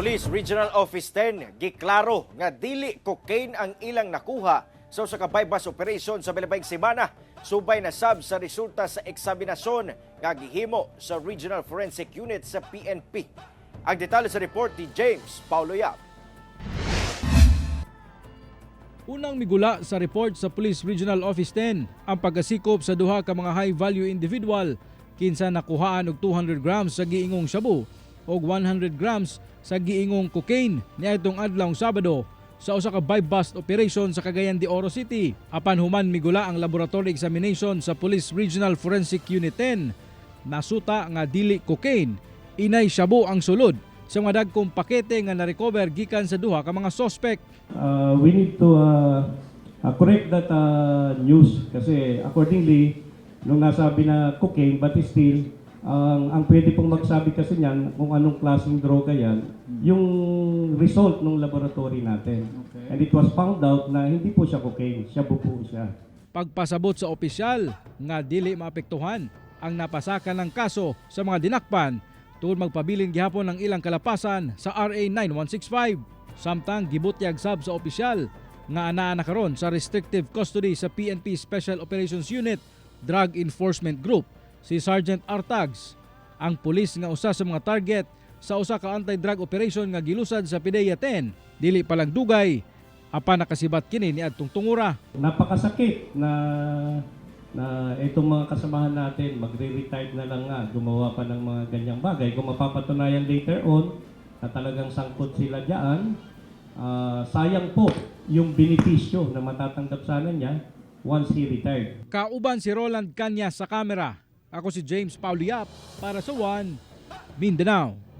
Police Regional Office 10 giklaro nga dili cocaine ang ilang nakuha sa usa ka buy-bust operation sa milabay semana, subay na sab sa resulta sa eksaminasyon nga gihimo sa Regional Forensic Unit sa PNP. Ang detalye sa report ni James Paulo Yap. Unang migula sa report sa Police Regional Office 10 ang pagkasikop sa duha ka mga high value individual kinsa nakuhaan og 200 grams sa giingong shabu og 100 grams sa giingong cocaine niadtong adlawng Sabado sa usa ka buy-bust operation sa Cagayan de Oro City. Apan human migula ang laboratory examination sa Police Regional Forensic Unit 10, nasuta nga dili cocaine, inay shabu ang sulod sa mga dagkong pakete nga na-recover gikan sa duha ka mga suspect. We need to correct that news kasi accordingly, nung nasabi na cocaine, but still, ang pwede pong magsabi kasi niyan kung anong klaseng droga yan, yung result ng laboratory natin. And it was found out na hindi po siya cocaine, shabu po siya. Pagpasabot sa opisyal nga dili maapektuhan ang napasakan ng kaso sa mga dinakpan tungod magpabilin gihapon ang ilang kalapasan sa RA 9165. Samtang gibutyag sab sa opisyal nga anaa na karon sa restrictive custody sa PNP Special Operations Unit Drug Enforcement Group si Sergeant Artags, ang pulis nga usa sa mga target sa usa ka anti-drug operation nga gilusad sa PDEA 10 dili pa lang dugay, apan nakasibat kini niadtong tungura. Napakasakit na na itong mga kasamahan natin, magre-retire na lang nga, gumawa pa ng mga ganyang bagay. Kung mapapatunayan later on na talagang sangkot sila diyan, sayang po yung benepisyo na matatanggap sana niya once he retired. Kauban si Roland Kanya sa kamera. Ako si James Pauliap para sa One Mindanao.